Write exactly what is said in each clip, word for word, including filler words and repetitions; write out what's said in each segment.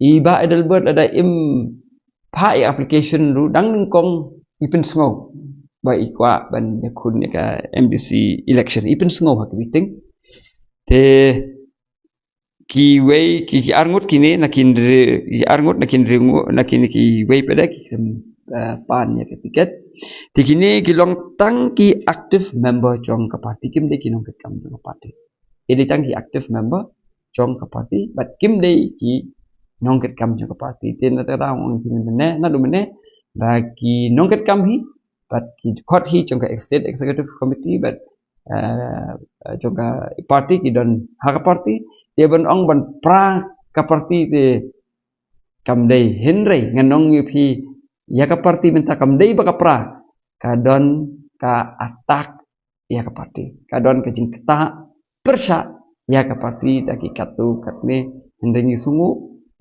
I Bah Adelbert lada im phah ïa application ruh dang nyngkong i pynsngew ba i kwah ban ïakhun ïa ka M D C election, i pynsngew ha ka meeting. Te kiwei ki, ki arngut kine na kin re, ki arngut na kin re ngu, na kin kiwei pat de ki khlem, eh, pan ïa ka ticket. Te kine ki long tang ki active member jong ka party, kim dei ki nongkitkam jong ka party. Ki dei tang ki active member jong ka party, bad kim dei ki nongkitkam jong ka party. Te na ta dang ong kine mynne, naduh mynne ba ki nongkitkam hi, bad ki khot hi jong ka state executive committee, bad, eh, eh, jong ka party, ki don ha ka party. Te ban ong ban pra ka party te kam dei, hynrei ngan ong ïa phi, ïa ka party mynta kam dei ba ka pra, ka don ka attack ïa ka party, ka don ka jingktah pyrshah ïa ka party da ki katto katne. Hynrei ngi sngew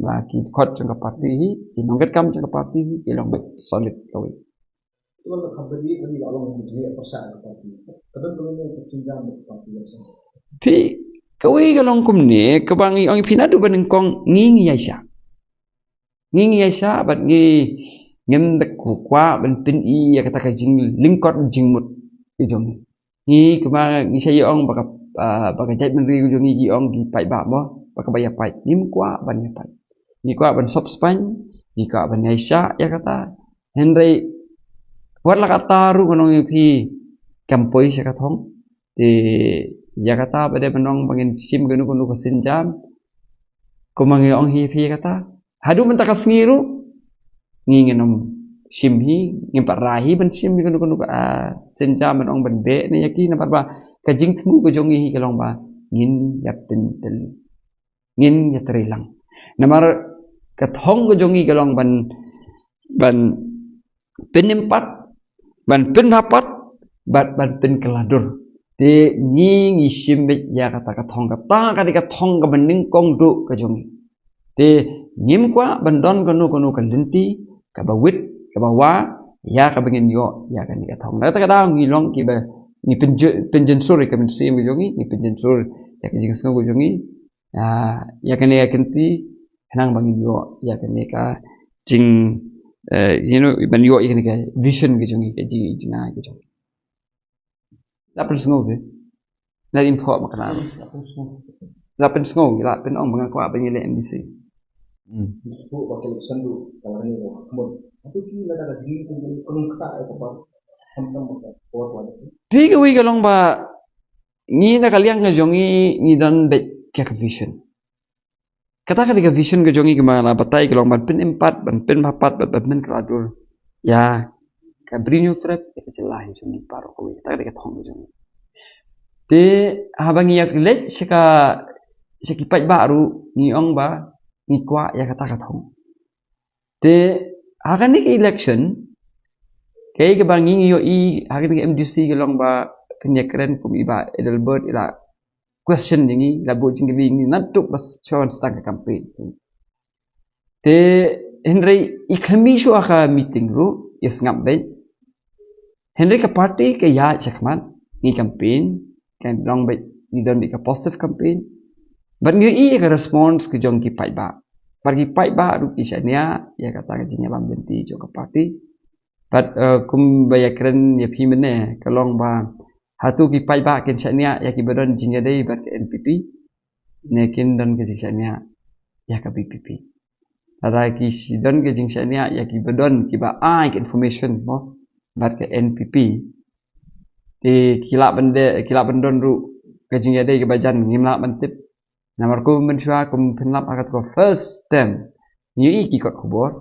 ba ki khot jong ka party hi, ki nongkitkam jong ka party hi, ki long beit solid kawei. Phi, kawei ka long kumne, kaba ngi ong ïa phi naduh ba nyngkong ngi ngi ïaishah. Ngi ngi ïaishah bad ngi ngim da kwah ban pyni ïa kata ka jinglyngkot jingmut ka jong ngi. Ngi kumba ngi sa ïa ong ba ka, ah, ba ka jaitbynriew ka jong ngi ki ong ki paidbah mo, ba kaba ïa pait. Ngim kwah ban ïa pait. Ngi kwah ban sop spaiñ, ngi kwah ban ïaishah ïa kata. Hynrei wat la katta ruh ngan ong ïa phi kam poi sha ka thong. Te ïa kata ba dei ban ong ba ngin shim kano kano ka sienjam. Kumba ngi ong hi phi ïa kata, haduh mynta ka sngi ruh ngi ngin ym shim hi, ngim pat rai hi ban shim hi kano kano ka, ah, sienjam ban ong ban beh ne ïa ki, namar ba ka jingthmu ka jong ngi hi ka long ba ngin ïa pyntyl, ngin ïa trei lang. Namar ka thong ka jong ngi ka long ban, ban pynimpat, ban pynhapat, bad ban pynkylla dur. Te ngi ngi shim beit ïa kata ka thong, kata ka dei ka thong kaba nyngkong duh ka jong ngi. Te ngim kwah ban don kano kano ka lynti kaba wit, kaba wah ïa kaba ngin ïoh ïa kane ka thong. Na kata ka daw ngi long kiba ngi pynjyn-, pynjynsur ïa ka mynsiem ka jong ngi, ngi pynjynsur ïa ka jingsngew ka jong ngi. Ah, ïa kane ka kynti khnang ba ngin ïoh ïa kane ka jing, eh, you know, ban ïoh ïa kane ka vision ka jong ngi, ka jing, jing, ka jong ngi. La pynsngew phi? La im thoh ma kane. La pynsngew, la pynong ba nga kwah ban ïaleh M D C. Hmm. Phi, kawei ka long ba ngi na ka liang ka jong ngi ngi don beit ka vision. Kata ka dei ka vision ka jong ngi, kumba la batai, ka long ban pynimpat, ban pynhapat, ban, ban pynkylla dur ïa ka Bri Hynñiewtrep, ïa ka jylla hi jong ngi baroh kawei. Kata ka dei ka thong ka jong ngi. Te haba ngi ïa leit sha ka, sha ki paidbah ruh ngi ong ba ngi kwah ïa kata ka thong. Te ha kane ka election, kaei kaba ngi ngi ïohi ha kane ka M D C ka long ba phin ïa kren kum i Bah Adelbert i la question ïa ngi, la buh jingkylli ïa ngi naduh ba shu wan start ka campaign. Te hynrei i khlem mih shuwa ka meeting ruh i sngap beit. Hynrei ka party ka ïaid shakhmat, ngi campaign, ka long beit, ngi don beit ka positive campaign. Bad ngi ïohi ïa ka response ka jong ki paidbah. Bad ki paidbah ruh ki shaniah ïa kata ka jingïabam lynti jong ka party. Bad, eh, kumba ïa kren ïa phi mynne, ka long ba hato ki paidbah kin shaniah ïa kiba don jingïadei bad ka N P P, ne kin don ka jingshaniah ïa ka V P P. Lada ki shi don ka jingshaniah ïa kiba don, kiba ai ka information mo bad ka N P P, te ki lah ban de, ki lah ban don ruh ka jingïadei kaba jan, ngim lah ban tip. Namar kum mynshuwa kum phin lap ha kata ka first term, ngi ïohi ki kot khubor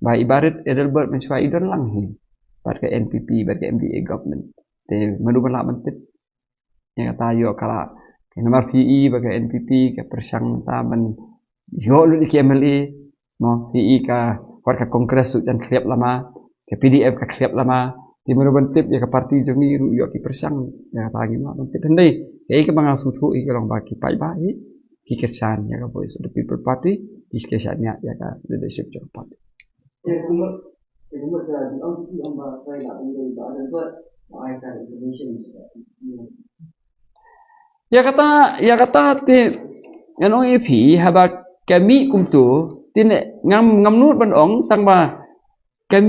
ba i Bah Adelbert mynshuwa i don lang hi bad ka N P P, bad ka M D A government. Te mano ba lah ban tip ïa kata, ïoh ka lah. Namar phi i ba ka N P P ka pyrshang mynta ban ïoh lut ïa ki M L A, mo, phi i ka, wat ka Congress ruh jan khlieh lama, ka P D F ka khlieh lama. Te mano ban tip, ïa ka party jong ngi ruh ïoh ki pyrshang, ïa kata ngim lah ban tip. Hynrei kaei kaba nga sngewthuh hi ka long ba ki paidbah hi ki kyrshan ïa ka Voice of the People Party, ki kyrshan ïa, ïa ka leadership jong ka party. Ïa kata, ïa kata te ngan ong ïa phi, haba ka mih kumto, Tine ngam ngam nud ban ong tang ba kam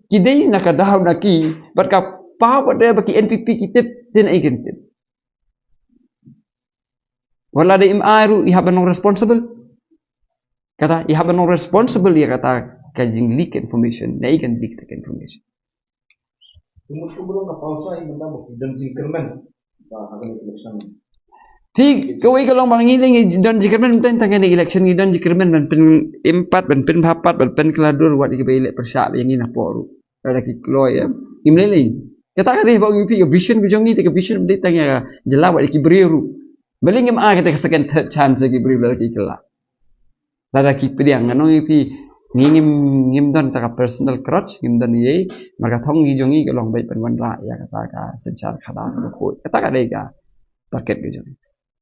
ki dei na ka daw na ki, bad ka paw bad dei ba ki N P P ki tip, tine ai kan tip. Wat la dei im ai ruh i hap ban long responsible. Kata i hap ban long responsible ïa kata ka jing leak information, na i kan leak ka information. Kumut kumut ka pausa i mynta ba ki don jingkyrmen ba ha kane election. Phi kawei ka long ba ngi leh ngi don jingkyrmen mynta tang kane election, ngi don jingkyrmen ban pyn im pat, ban pynbha pat, ban pynkylla dur wat ïa ki ba ïaleh pyrshah ïa ngi na pdeng ruh. Lada ki kloi ïa ngim leh lei. Kata ka dei ba ngi phi ka vision ka jong ngi, te ka vision dei tang ïa ka jylla wat ïa ki briew ruh. Balei ngim ai kata ka second, third chance ïa ki briew lada ki kylla. Lada ki pdiang, nga ong ïa phi, ngi ngim, ngim don ta ka personal grudge, ngim don ei ei, marka thong ngi jong ngi ka long beit ban wanrah ïa kata ka synshar khadar kaba khuid. Kata ka dei ka target ka jong ngi.